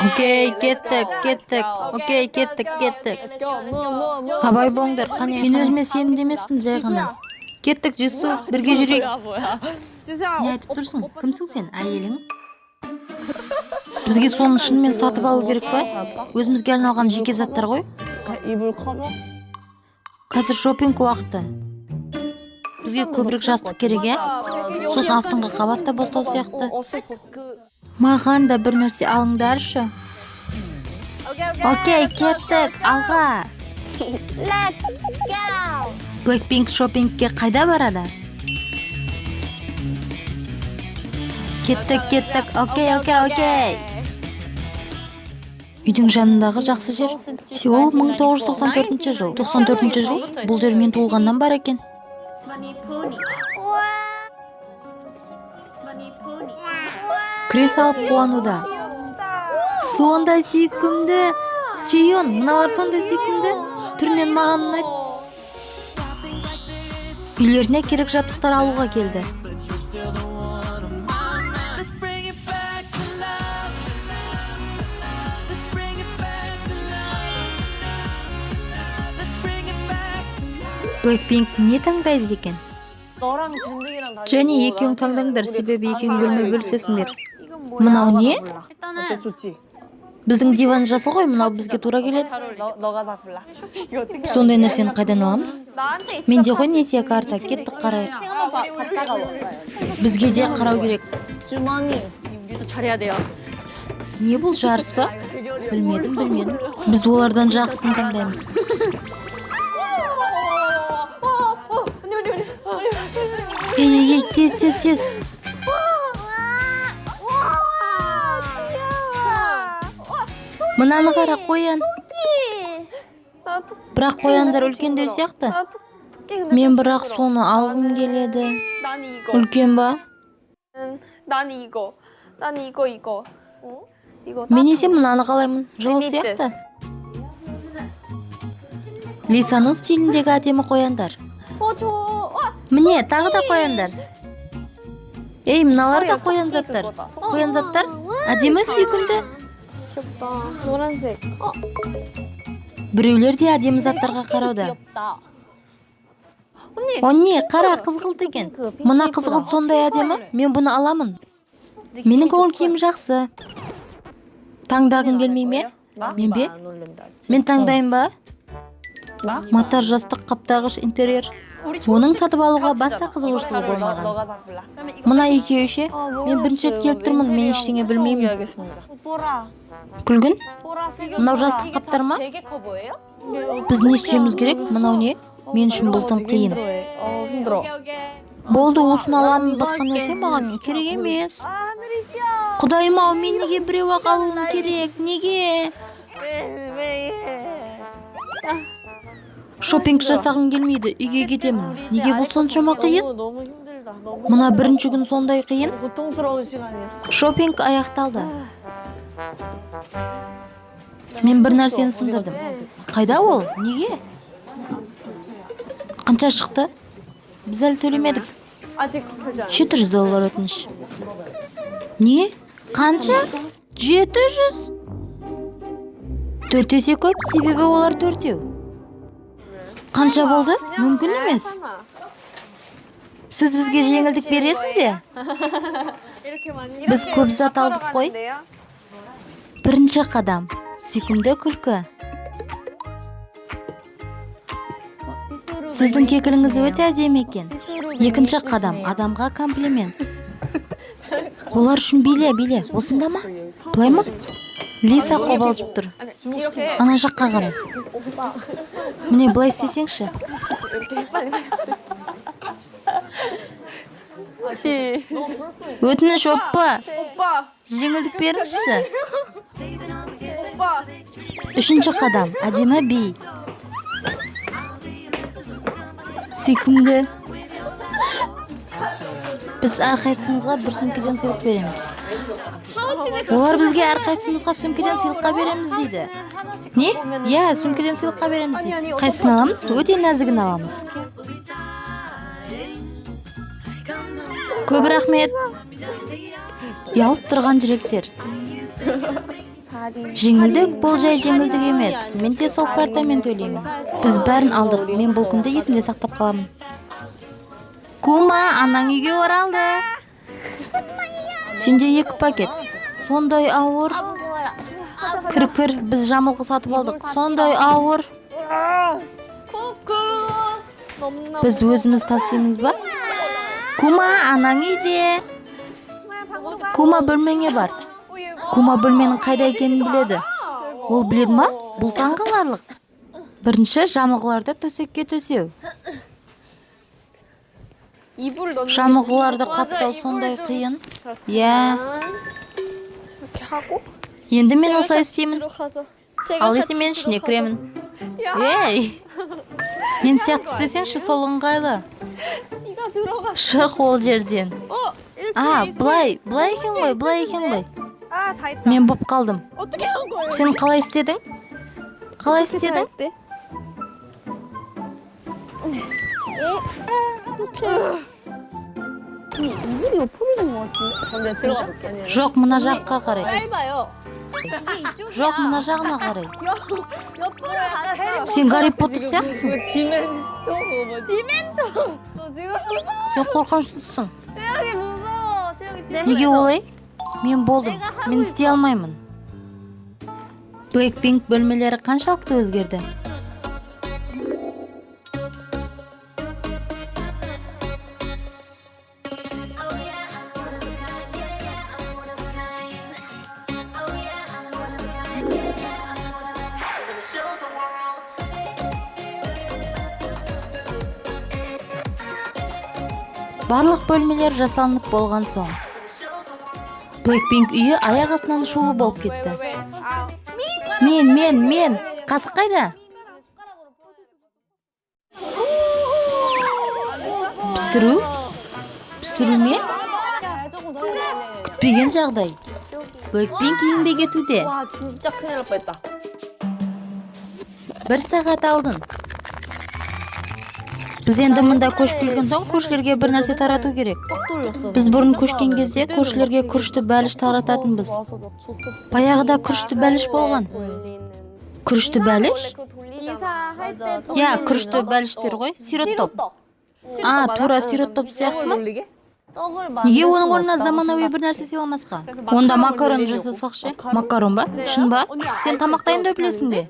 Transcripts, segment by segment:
Окей, кеттік, кеттік. Окей, кеттік, кеттік. Абай болыңдар, қане. Мен өзіме сенімді емеспін, жай ғана. Кеттік, Джису, бірге жүрейік. Не айтып тұрсың? Кімсің сен, әйелің? Бізге соны шынымен сатып алу керек па? Өзімізге арналған жеке заттар ғой. 이불 커버? Қазір шопинг уақыты. Бізге көбірек жастық керек, иә? Сосын астыңғы қабат та бостау сияқты. Маған да бір нәрсе алыңдаршы. Окей, кеттік, алға. Blackpink шопингке қайда барады? Кеттік, кеттік, окей, окей, окей. Үйдің жанындағы жақсы жер. Сеул 1994 жыл. 94 жыл? Бұл жер мен туылғаннан бар екен. Кіре салып қуануда. Сондай сүйкімді. Чион, мыналар сондай сүйкімді. Түрінен маған ұнайды. Үйлеріне керек жабдықтар алуға келді. Blackpink не таңдайды екен? 너랑 젠딩이랑 다니고 Және екеуің таңдаңдар, себебі екеуің бөлме бөлісесіңдер. Мынау не? 어때, 좋지? Біздің диван жасыл ғой, мынау бізге тура келеді. 너가 다 골라. Сондай нәрсені қайдан аламыз? Менде ғой несие карта, кеттік қарайық. Бізге де қарау керек. 주머니. 우리도 잘해야 돼요. Не бұл, жарыс па? Білмедім, білмедім. Біз олардан жақсысын таңдаймыз. Ей, ей, ей, тез, тез, тез. Мынаны қара, қоян. Бірақ қояндар үлкендеу сияқты. Мен бірақ соны алғым келеді. 나는 이거. Үлкен ба? 나는 이거. 나는 이거 이거. 이거. Мен есе мынаны қалаймын. Жылы сияқты. Лисаның стиліндегі әдемі қояндар. Міне, тағы да қояндар. Ей, мыналар да қоян заттар. Қоян заттар әдемі, сүйкімді. 귀엽다. 노란색. Біреулер де әдемі заттарға қарауда. 귀엽다. О не, қара, қызғылт екен. Мына қызғылт сондай әдемі. Мен бұны аламын. Менің көңіл күйім жақсы. Таңдағың келмей ме? Мен бе? 안 올린다. Мен таңдайын ба? 나? Мата жастық, қаптағыш интерьер. Оның сатып алуға баста қызығушылығы болмаған. 너가 다 골라. Мына екеуі ше? Мен бірінші рет келіп тұрмын, мен ештеңе білмеймін. 하겠습니다. 보라. Күлгін? 보라색. Мынау жастық қаптар ма? 베개 커버예요? Біз не істеуіміз керек? Мынау не? Мен үшін бұл тым қиын. 어, 힘들어. Болды, осыны аламын, басқа нәрсе маған керек емес. Құдайым ау, мен неге біреу ақ алуым керек? Неге? Шопинг жасағым келмейді, үйге кетемін. Неге бұл соншама қиын? 너무 너무 힘들다. 너무 Мына бірінші күн сондай қиын. 고통스러운 시간이었어. Шопинг аяқталды. Мен бір нәрсені сындырдым. Қайда ол? Неге? Қанша шықты? Біз әлі төлемедік. 아직 결제 안. 700 доллар, өтініш. Не? Қанша? 700? Төрт есе көп, себебі олар төртеу. Қанша болды? Мүмкін емес. Сіз бізге жеңілдік бересіз бе? 이렇게 많이. Біз көп зат алдық қой. Бірінші қадам. Сүйкімді күлкі. Сіздің кекіліңіз өте әдемі екен. Екінші қадам. Адамға комплимент. Олар үшін биле, биле. Осында ма? Былай ма? Лиса қобалжып тұр. 이렇게. Ана жаққа қарай. Міне, былай істесеңші. Өтініш, оппа. 오빠. Жеңілдік беріңізші. 오빠. Үшінші қадам. Әдемі би. Сүйкімді. Біз әрқайсымызға бір сөмкеден сыйлық береміз. Олар бізге әрқайсымызға сөмкеден сыйлыққа береміз дейді. Не? Иә, сөмкеден сыйлыққа береміз дейді. Қайсысын аламыз? Өте нәзігін аламыз. Көп рахмет. Ұялып тұрған жүректер. Жеңілдік бұл жай жеңілдік емес. Мен де сол картамен төлеймін. Біз бәрін алдық. Мен бұл күнді есімде сақтап қаламын. Кума, анаң үйге оралды. Сенде екі пакет. Сондай ауыр. Кір, кір, біз жамылғы сатып алдық. Сондай ауыр. 너무나 Біз өзіміз тасимыз ба? Кума, анаң үйде. Кума, бөлмеңе бар. Кума бөлменің қайда екенін біледі. Ол біледі ма? Бұл таңғаларлық. Бірінші жамылғыларды төсекке төсеу. 이불 넣는 Жамылғыларды қаптау сондай қиын. Иә. 이렇게 하고 Енді мен осылай істеймін. 들어가서 Ал есе мен ішіне кіремін. Ей! Мен сияқты істесеңші, сол ыңғайлы. Шық ол жерден. 어 이렇게 А, былай, былай екен ғой, былай екен ғой. 아, 다 했다. Мен боп қалдым. 어떻게 한 거예요? Сен қалай істедің? Қалай істедің? 때? 이불이 옆으로 있는 것 같은데? 근데 들어가 볼게. Жоқ, мына жаққа қарай. 짧아요. Жоқ, мына жағына қарай. 옆으로 갔어. Сен Гарри Поттер сияқтысың. 그 디멘토 그거 뭐지? 디멘토. 너 지금 Сен қорқыныштысың. 태영이 무서워. 태영이 진짜. Неге олай? Мен болдым. Мен істей алмаймын. Blackpink бөлмелері қаншалықты өзгерді? Барлық бөлмелер жасалынып болған соң, Blackpink үйі аяқ астынан шулы болып кетті. 왜? 아 Мен, мен, мен. Қасық қайда? Пісіру? Пісіру ме? 조금 더 해. Күтпеген жағдай. Blackpink еңбек етуде. 와 진짜 큰일 날 뻔했다. Бір сағат алдын. Біз енді мында көшіп келген соң көршілерге бір нәрсе тарату керек. 떡 돌렸어. Біз бұрын көшкен кезде көршілерге күрішті бәліш тарататынбыз. 와서 막 줬었어. Баяғыда күрішті бәліш болған. Күрішті бәліш? 이사할 때 Иә, күрішті бәліштер ғой. Сироттоп. А, тура сироттоп сияқты ма? 올리게? 떡을 Неге оның орнына заманауи бір нәрсе сыйламасқа? Онда макарон жасасақ ше? Макарон ба? Шын ба? Сен тамақ дайындай білесің бе?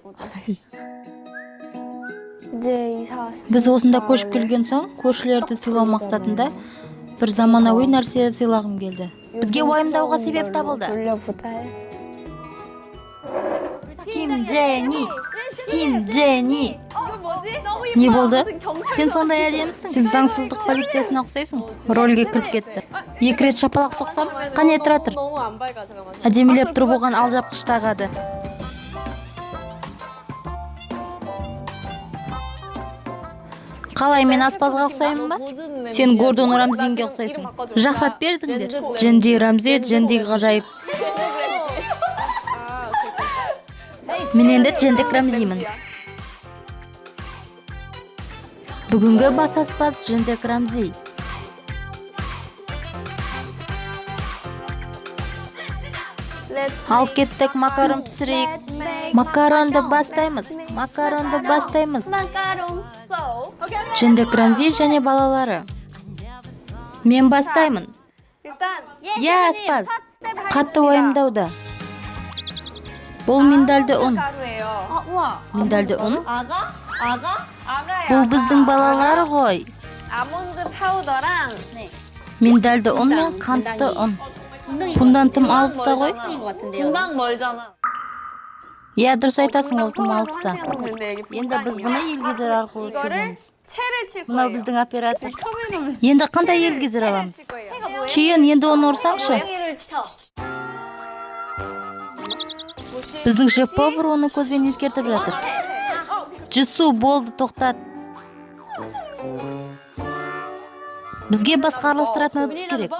이제 이사 왔어. Біз осында көшіп келген соң көршілерді сыйлау мақсатында бір заманауи нәрсе сыйлағым келді. Бізге уайымдауға себеп табылды. 돌려보자 해서. Ким Дженни! Ким Дженни! Не болды? Сен сондай әдемісің. Сен заңсыздық полициясына ұқсайсың. Рөлге кіріп кетті. Екі рет шапалақ соқсам, қане, тұра тұр. 너무 안 밝아 잠깐만. Әдемілеп тұрып оған алжапқыш тағады. Қалай, мен аспазға ұқсаймын ба? Сен Гордон Рамзинге ұқсайсың. Жақсы ат бердіңдер. Дженди Рамзи, Дженди ғажайып. Мен енді Джендик Рамзимін. Бүгінгі бас аспаз Джендик Рамзи. Ал кеттік, макарон пісірейік. Макаронды бастаймыз. Макаронды бастаймыз. Джендик Рамзи және балалары. Мен бастаймын. 일단 Иә, аспаз. Қатты уайымдауда. Бұл миндальды ұн. 가루예요. 아 우와. Миндальды ұн? 아가? 아가? 아가예요. Бұл біздің балалар ғой. 아몬드 파우더랑 Миндальды ұн мен қантты ұн. Бұндан тым алыста ғой. 분당 멀잖아. Иә, дұрыс айтасың, ол тым алыста. 근데 여기 Енді біз бұны елгезер арқылы 이거를 өткіземіз. 채를 칠 Мынау 거예요. біздің оператор. Енді қандай елгезер аламыз? 칠 거예요. Чиын, енді оны ұрсаңшы. Біздің шеф повар оны көзбен ескертіп жатыр. Джису, болды, тоқтат. Бізге басқа араластыратын ыдыс керек.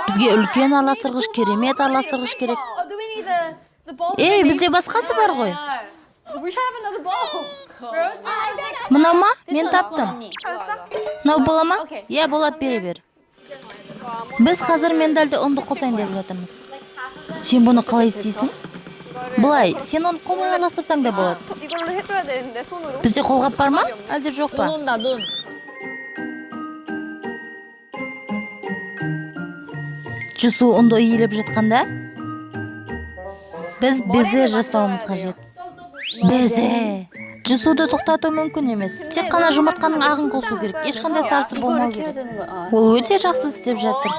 Бізге үлкен араластырғыш, керемет араластырғыш керек. Ей, бізде басқасы бар ғой. Мынау ма? Мен таптым. Мынау бола ма? Иә, болады, бере бер. Біз қазір миндальды ұнды қосайын деп жатырмыз. Сен бұны қалай істейсің? Былай, сен оны қолмен араластырсаң да болады. 이걸로 해줘야 되는데 손으로. Бізде қолғап бар ма, әлде жоқ па? 눈 온다 눈. Жусу ұнды иелеп жатқанда, біз безе жасауымыз қажет. Безе. Жусуды тоқтату мүмкін емес. Тек қана жұмыртқаның ағын қосу керек. Ешқандай сарысы болмау 이거를 керек. 해야 되는 거야. 아. Ол өте жақсы істеп жатыр.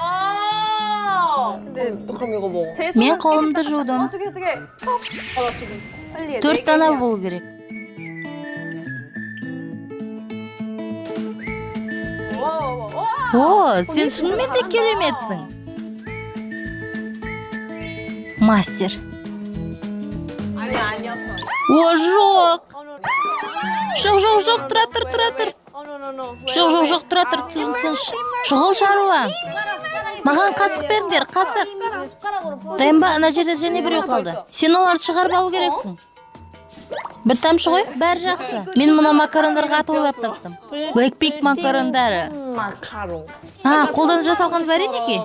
근데 그럼 이거 먹어. 제 Мен 손은 қолымды жудым. 어떻게 어떻게? 어 지금. 빨리 해. 4 дана болу керек. О, сен шынымен де кереметсің. Мастер. 아니야 아니었어. О, жоқ. 어, no. Жоқ, жоқ, жоқ, тұра тұр, тұра тұр. 어, no, no, no. Жоқ, жоқ, жоқ, тұра тұр, тыныш. Шұғыл шаруа. Маған қасық беріңдер, қасық. 숟가락으로 퍼. Дайын ба, ана жерде және біреу қалды. Сен оларды шығарып алу керексің. Бір тамшы ғой, бәрі жақсы. Мен мына макарондарға ат ойлап таптым. Blackpink макарондары. 마카롱. А, қолдан жасалған вареники?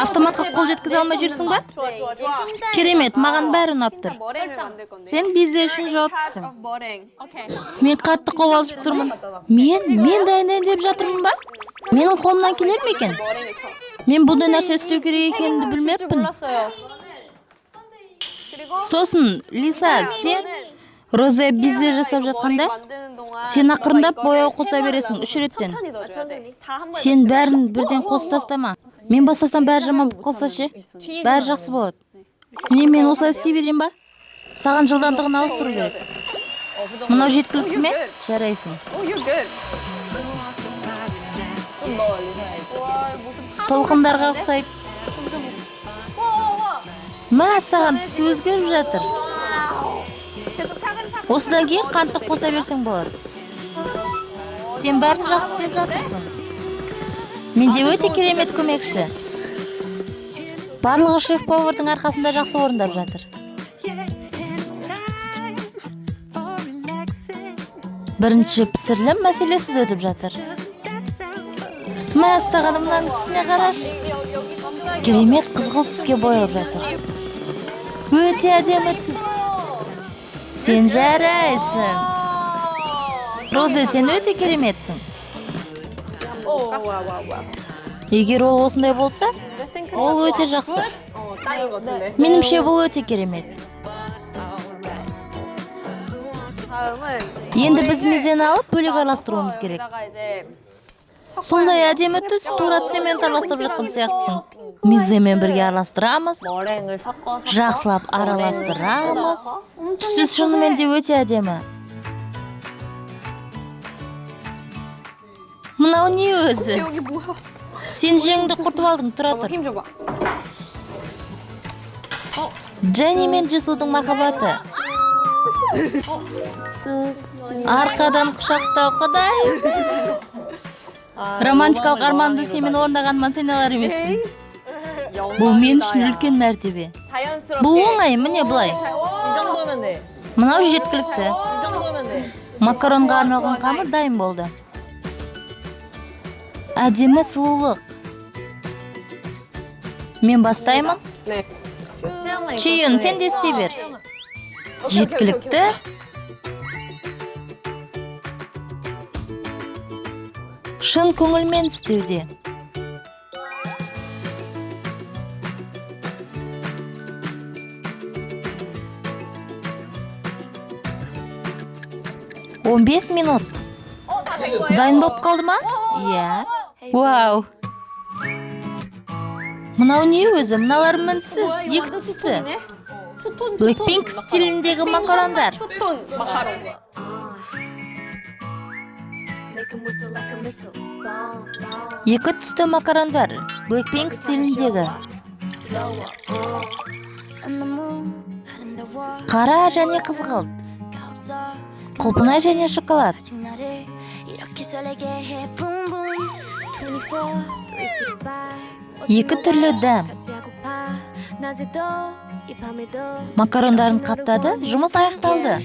Автоматқа қол жеткізе алмай жүрсің ба? 좋아 좋아 좋아. Керемет, маған бәрі ұнап тұр. 머랭을 만들 건데. Сен безе үшін жауаптысың. of 머랭. Мен қатты қобалжып тұрмын. Мен дайындайын деп жатырмын ба? Менің қолымнан келер ме екен? 머랭을 쳐. Мен бұндай нәрсе істеу керек екенімді білмеппін. 몰랐어요. 그리고 Сосын, Лиса, сен Роза безе жасап жатқанда, 만드는 동안 сен ақырындап бояу қоса бересің үш реттен. 천천히 넣어줘야 돼. 다 한 번에. Сен бәрін бірден қосып тастама. Мен бастасам бәрі жаман болып қалса ше? Бәрі жақсы болады. Міне, мен осылай істей берейін ба? Саған жылдамдығын ауыстыру керек. Мынау жеткілікті ме? Жарайсың. Oh, you're good. 좀 넣어 리사야. Толқындарға ұқсайды. Мә, саған түсі өзгеріп жатыр. 계속 차근차근. Осыдан кейін қантты қоса берсең болады. Сен бәрін жақсы істеп жатырсың. Менде өте керемет көмекші. Барлығы шеф повардың арқасында жақсы орындап жатыр. Бірінші пісірілім мәселесіз өтіп жатыр. Мә, саған мынаның түсіне қарашы. Керемет қызғылт түске боялып жатыр. Өте әдемі түс. Сен жарайсың. Роза, сен өте кереметсің. 어, 뭐야 뭐야 뭐야. Егер ол осындай болса, ол өте жақсы. 어, 딱인 것 같은데. Меніңше, бұл өте керемет. 다음은 Енді біз мизені алып бөлек араластыруымыз керек. 여기다가 이제 Сондай әдемі түс, тура цемент араластырып жатқан сияқтысың. Миземен бірге араластырамыз, 머랭을 섞어 섞어. жақсылап араластырамыз. Түсі шынымен де өте әдемі. Мынау не өзі? 여기 뭐야? Сен жеңіңді құртып алдың, тұра тұр. 힘 줘봐. Дженни мен Джисудың махаббаты. Арқадан құшақтау, құдай. Романтикалық арманды сенімен орындағаныма сене алар емеспін. Бұл мен үшін үлкен мәртебе. 자연스럽게. Бұл оңай, міне былай. 자, 이 오. 정도면 돼. Мынау жеткілікті. 이 정도면 돼. Макаронға арналған қамыр дайын болды. Әдемі сұлулық. Мен бастаймын. 네. 채영아 이거. Чүйін, сен де істей бер. Жеткілікті. Шын көңілмен істеуде. 15 минут. 어, 다 된 거예요? Дайын болып қалды ма? Иә. Вау. Мынау не өзі? Мыналар мінсіз, екі түсті. Blackpink стиліндегі макарондар. 투톤. 마카롱. Екі түсті макарондар. Blackpink стиліндегі. Қара және қызғылт. Құлпынай және шоколад. Екі түрлі дәм. Макарондарын қаптады, жұмыс аяқталды.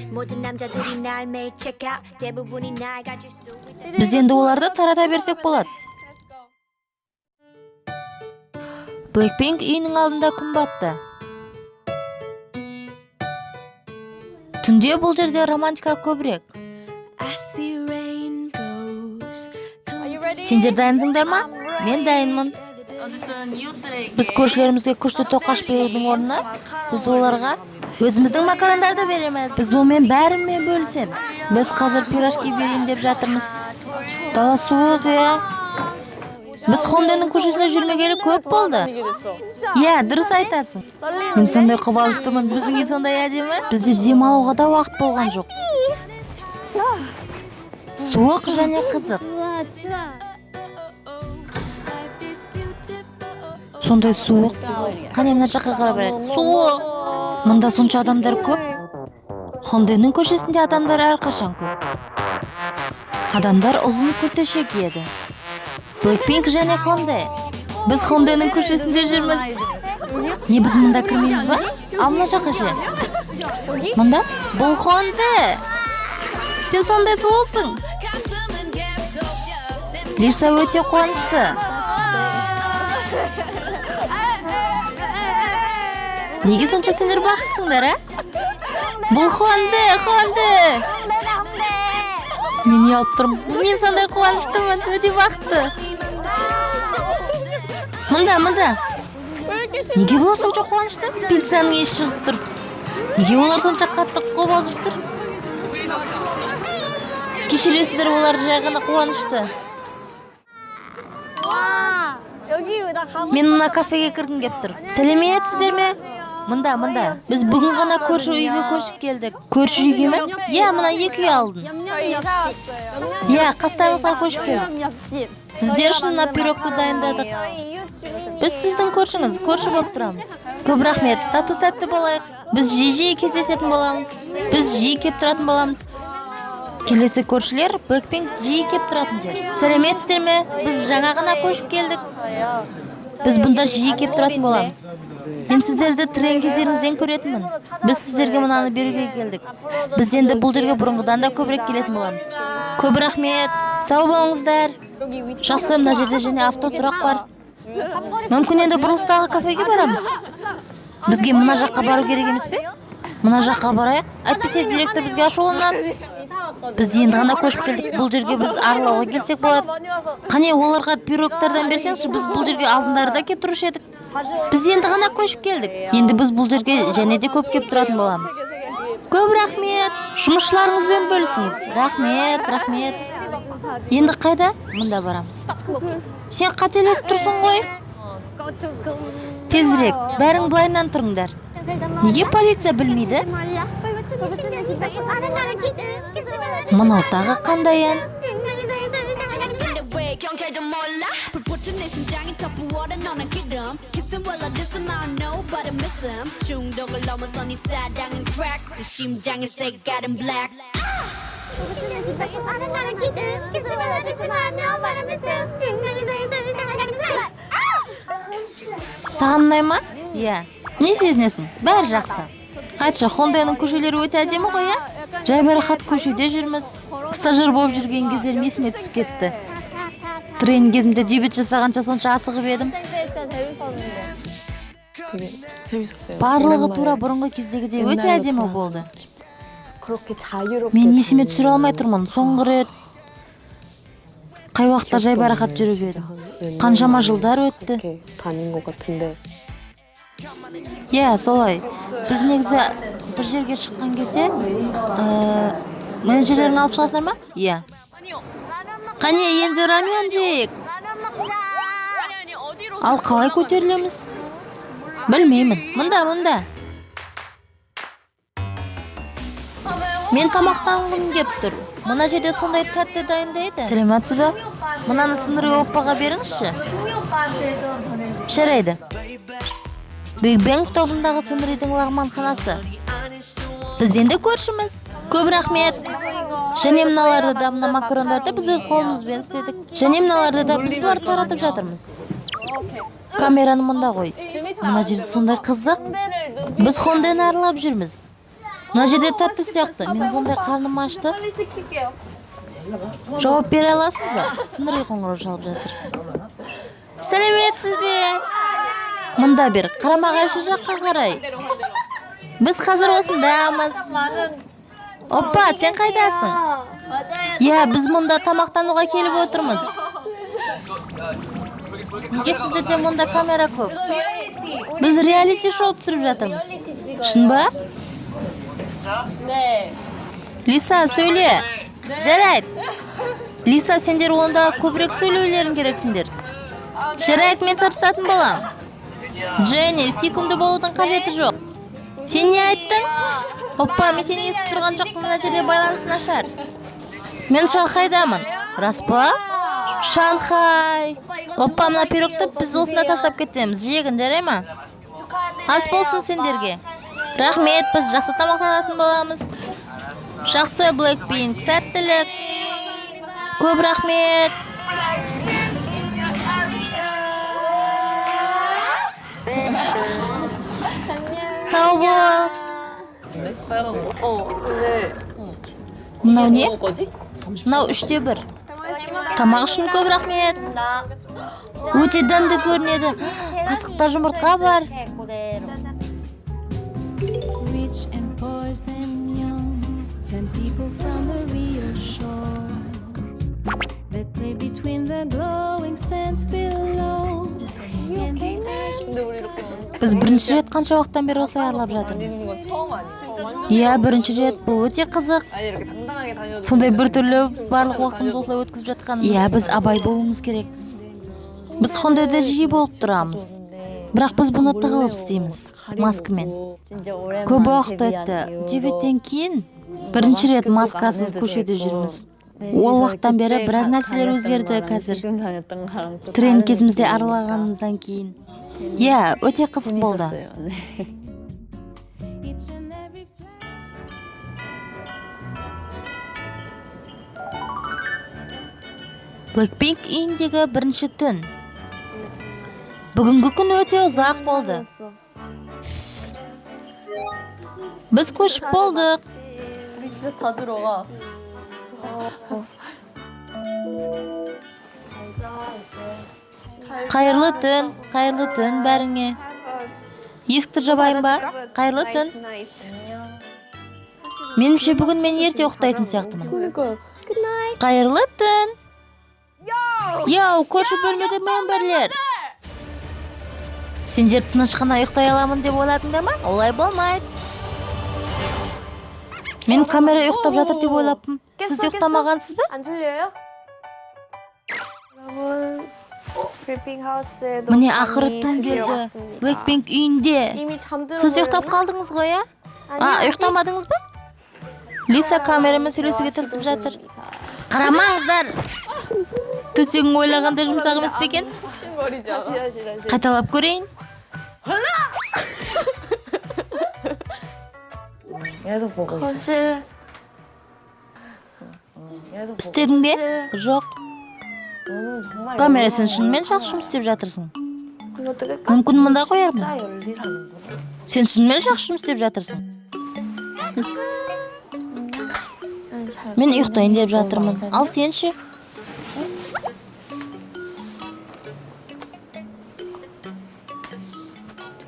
Біз енді оларды тарата берсек болады. Blackpink үйінің алдында күн батты. Түнде бұл жерде романтика көбірек. Сендер дайынсыңдар ма? Мен дайынмын. 어쨌든 이웃들에게 Біз көршілерімізге күшті тоқаш берудің орнына біз оларға өзіміздің макарондарды береміз. Біз онымен бәрімен бөлісеміз. Біз қазір пирожки берейін деп жатырмыз. Дала суық, иә. Біз Хонденің көшесінде жүрмегелі көп болды. 이게 됐어. Иә, дұрыс айтасың. Мен сондай қобалжып тұрмын. Біздің үй сондай әдемі. Бізде демалуға да уақыт болған жоқ. Суық және қызық. Сондай суық. Қане, мына жаққа қарап барайық. Суық. Мында сонша адамдар көп. Хонденің көшесінде адамдар әрқашан көп. Адамдар ұзын күртеше киеді. Blackpink және Хонде. Біз Хонденің көшесінде жүрміз. Не, біз мұнда кірмейміз ба? Ал мына жаққа ше? Мында? Бұл Хонде. Сен сондай сұлусың. Лиса өте қуанышты. Неге сонша сендер бақыттысыңдар, а? Бұл Хонде, Хонде. Мен ұялып тұрмын. Мен сондай қуаныштымын, өте бақытты. Мында, мында. Неге бұлар сонша қуанышты? Пиццаның иісі шығып тұр. Неге олар сонша қатты қобалжып тұр? Кешіресіздер, олар жай ғана қуанышты. Мен мына кафеге кіргім кеп тұр. Сәлеметсіздер ме? Мында, мында. Біз бүгін ғана көрші үйге көшіп келдік. Көрші үйге ме? Иә, мына екі үй алдын. Иә, қастарыңызға көшіп келдік. Сіздер үшін мына пирогты дайындадық. Біз сіздің көршіңіз, көрші болып тұрамыз. Көп рахмет, тату тәтті болайық. Біз жиі-жиі кездесетін боламыз. Біз жиі кеп тұратын боламыз. Келесі көршілер Blackpink жиі кеп тұратын жер. Сәлеметсіздер ме? Біз жаңа ғана көшіп келдік. Біз бұнда жиі кеп тұратын боламыз. Мен сіздерді трен кездеріңізден көретінмін. Біз сіздерге мынаны беруге келдік. Біз енді бұл жерге бұрынғыдан да көбірек келетін боламыз. Көп рахмет. Сау болыңыздар. Жақсы, мына жерде және автотұрақ бар. Мүмкін енді бұрылыстағы кафеге барамыз. Бізге мына жаққа бару керек емес пе? Мына жаққа барайық. Әйтпесе директор бізге ашуланады. Біз енді ғана көшіп келдік. Бұл жерге біз аралауға келсек болады. Қане, оларға пирогтардан берсеңші, біз бұл жерге алдындары да кеп тұрушы едік. Біз енді ғана көшіп келдік. Енді біз бұл жерге және де көп кеп тұратын боламыз. Көп рахмет. Жұмысшыларыңызбен бөлісіңіз. Рахмет, рахмет. Енді қайда? Мында барамыз. Сен қателесіп тұрсың ғой. Тезірек, бәрің былайынан тұрыңдар. Неге полиция білмейді? Мынау тағы қандай ән? 경찰도 몰라 불붙은 내 심장이 더 부어라 너는 기름 Kissing well I listen I know but I miss him 중독을 넘어서 네 사랑은 crack 내 심장의 색깔은 black. Саған ұнай ма? Иә. Не сезінесің? Бәрі жақсы. Айтшы, Хондайның көшелері өте әдемі ғой, иә? Жайбарақат көшеде жүрміз. Стажер болып жүрген кездерім есіме түсіп кетті. Тренинг кезімде дебют жасағанша сонша асығып едім. 되게 재밌었어요. Барлығы 오랜만에 тура бұрынғы кездегідей өте әдемі болды. 그렇게 자유롭게 Мен есіме 다니는 түсіре алмай тұрмын. Соңғы рет қай уақытта жайбарақат жүріп едім. Қаншама жылдар өтті. 이렇게 다닌 것 같은데 Иә, солай. Біз негізі бір жерге шыққан кезде, менеджерлерін алып шығасыңдар ма? Иә. Қане, енді рамен жейік. Ал қалай көтерілеміз? Білмеймін. Мында, мында. Мен тамақтанғым кеп тұр. Мына жерде сондай тәтті дайындайды. Сәлеметсіз бе? Мынаны Сынри оппаға беріңізші. Жарайды. Big Bang тобындағы Сынридің лағманханасы. Біз енді көршіміз. Көп рахмет. Және мыналарды да, мына макарондарды біз өз қолымызбен істедік. Және мыналарды да біз бұларды таратып жатырмыз. Камераны мында қой. Мына жерде сондай қызық. Біз Хондені аралап жүрміз. Мына жерде тәтті сияқты. Мен сондай қарным ашты. Жауап бере аласыз ба? Сынри қоңырау шалып жатыр. Сәлеметсіз бе? Мында бер, қарама-қайшы жаққа қарай. Біз қазір осындамыз. Оппа, сен қайдасың? Иә, біз мұнда тамақтануға келіп отырмыз. Неге сіздерде мұнда камера көп? Біз реалити шоу түсіріп жатырмыз. Шын ба? Лиса, сөйле. Жарайды. Лиса, сендер онда көбірек сөйлеулерің керексіңдер. Жарайды, мен тырысатын боламын. Дженни, сүйкімді болудың қажеті жоқ. Сен не айттың? Оппа, мен сені естіп тұрған жоқпын, мына жерде байланыс нашар. Мен Шанхайдамын. Рас па? Шанхай. Оппа, мына пирогты біз осында тастап кетеміз. Жегін, жарай ма? Ас болсын сендерге. Рахмет, біз жақсы тамақтанатын боламыз. Жақсы, Blackpink, сәттілік. Көп рахмет. Сау бол. Мынау не? Мынау 3-1. Тамақ үшін көп рахмет. Өте дәмді көрінеді. Қасықта жұмыртқа бар. Rich and poor and young, 10 people from the real shores. They play between the glowing sands below. In the ash Біз бірінші рет қанша уақыттан бері осылай аралап жатырмыз. Иә, бірінші рет, бұл өте қызық. Сондай бір түрлі барлық уақытымызды осылай өткізіп жатқанымыз. Иә, біз абай болуымыз керек. Біз Хондайда жиі болып тұрамыз. Бірақ біз бұны тығылып істейміз, маскамен. Көп уақыт өтті. Дебюттен кейін бірінші рет маскасыз көшеде жүрміз. Ол уақыттан бері біраз нәрселер өзгерді қазір. Тренд кезімізде аралағанымыздан кейін. Иә, өте қызық болды. each and every Blackpink үйіндегі бірінші түн. Бүгінгі күн өте ұзақ болды. Біз көшіп болдық. 우리 진짜 다 들어가. Қайырлы түн, қайырлы түн бәріңе. Есікті жабайын ба? Қайырлы түн. Меніңше бүгін мен ерте ұйықтайтын сияқтымын. Қайырлы түн. Йоу, көрші бөлмеде мемберлер. Сендер тыныш қана ұйықтай аламын деп ойладыңдар ма? Олай болмайды. Мен камера ұйықтап жатыр деп ойлаппын. Сіз ұйықтамағансыз ба? 안 졸려요? Міне ақыры түн келді. Blackpink үйінде. 이미 잠들어 Сіз ұйықтап қалдыңыз ғой, ә? А, ұйықтамадыңыз ба? Лиса камерамен сөйлесуге тырысып жатыр. Қарамаңыздар. Төсегің ойлағандай жұмсақ емес пе екен? Қайталап көрейін. 거실 Істедің бе? Жоқ. Камера, сен шынымен жақсы жұмыс істеп жатырсың. 이거 뜯을까? Мүмкін мында қоярмын. Сен шынымен жақсы жұмыс істеп жатырсың. Мен ұйықтайын деп жатырмын. Ал сен ше?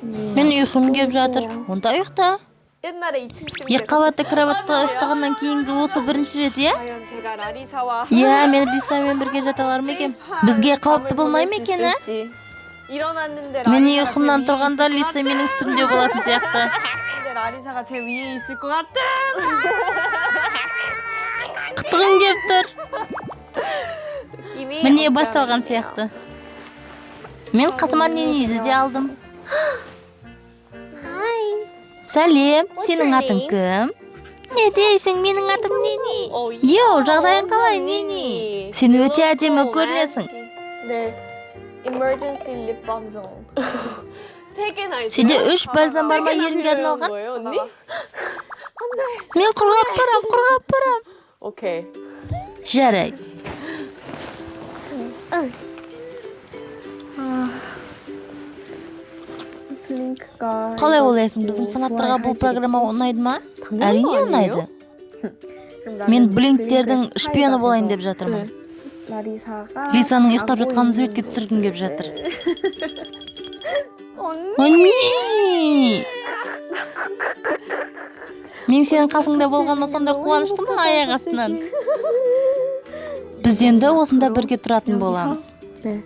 Мен ұйқым кеп жатыр. Онда ұйықта. 옛날에 2층 침대 Екі қабатты кроватта ұйықтағаннан кейінгі осы бірінші рет, иә? 과연 제가 라리사와 Иә, мен Лисамен бірге жата алар ма екем? Бізге қауіпті болмай ма екен, ә? 일어났는데 Мен 라리사가 제 ұйқымнан 위에 тұрғанда 있을 것 Лиса менің үстімде болатын сияқты. 같은데 라리사가 제 위에 있을 것 같아. Қытығым кеп тұр. 느낌이 Міне 없지 басталған 않네요. сияқты. Мен қасыма Ниниді де алдым. Сәлем, сенің атың кім? Не дейсің, менің атым Нини. Йоу, жағдайың қалай, Нини? Сен өте әдемі көрінесің. 네. Emergency lip balm zone. 세 개나 있어요? Сенде 3 бальзам бар ма ерінге арналған? 거예요, 언니? Мен құрғап барам, құрғап барам. 오케이. Жарайды. 블링크가 Қалай ойлайсың, біздің фанаттарға бұл программа ұнайды ма? Әрине ұнайды. Мен Блинктердің шпионы болайын деп жатырмын. 라리사가 Лисаның ұйықтап жатқанын суретке түсіргім кеп жатыр. 언니! Мен сенің қасыңда болғаныма сондай қуаныштымын аяқ астынан. Біз енді осында бірге тұратын боламыз.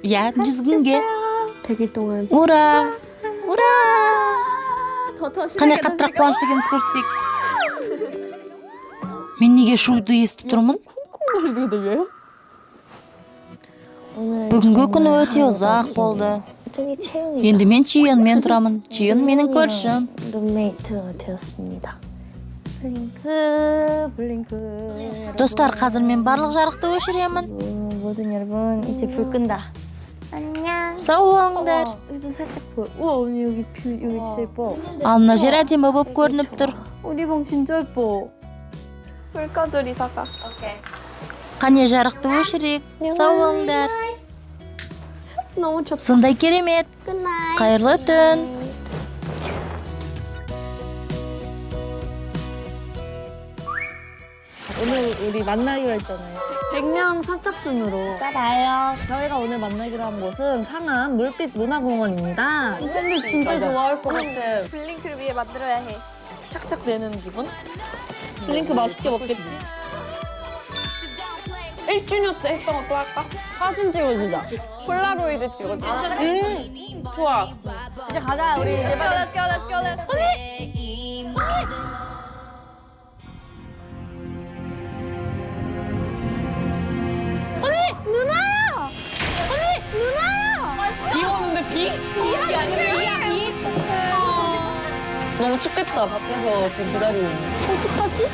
Иә, 100 күнге. 100일 동안. Ура! Ура! 더 Қане, 신나게 қаттырақ қуанышты екенімізді көрсетейік. Мен неге шуды естіп тұрмын? 소리가 들려요? Бүгінгі күн өте ұзақ болды. 저기 채영이 Енді мен Чиёнмен тұрамын. Чиён менің көршім. 룸메이트가 되었습니다. 블링크 블링크. Достар, қазір мен барлық жарықты өшіремін. 모든 여러분, 이제 불 끈다. Сау болыңдар. 여기도 살짝 보여. 우와, 언니, 여기 view, 여기 진짜 예뻐. Ал мына жер әдемі болып көрініп тұр. 우리 방 진짜 예뻐. 불 꺼줘, 리사가. Қане, жарықты өшірейік. Сау болыңдар. 너무 좋다. Сондай керемет. Good night. Қайырлы түн. 오늘 우리 만나기로 했잖아요. 100명 선착순으로. 따봐요. 저희가 오늘 만나기로 한 곳은 상암 물빛 문화공원입니다. 팬들 진짜 좋아할 것 같아. 블링크를 위해 만들어야 해. 착착 되는 기분? 블링크 맛있게 먹겠지? 1주년 때 했던 거 또 할까? 사진 찍어주자. 폴라로이드 찍어줘. 좋아. 이제 가자, 우리 이제 빨리. Let's go, let's go, let's go. 비 오는데 비? 비 아니야, 비야, 비. 너무 춥겠다, 밖에서 지금 기다리고 있는데. 어떡하지?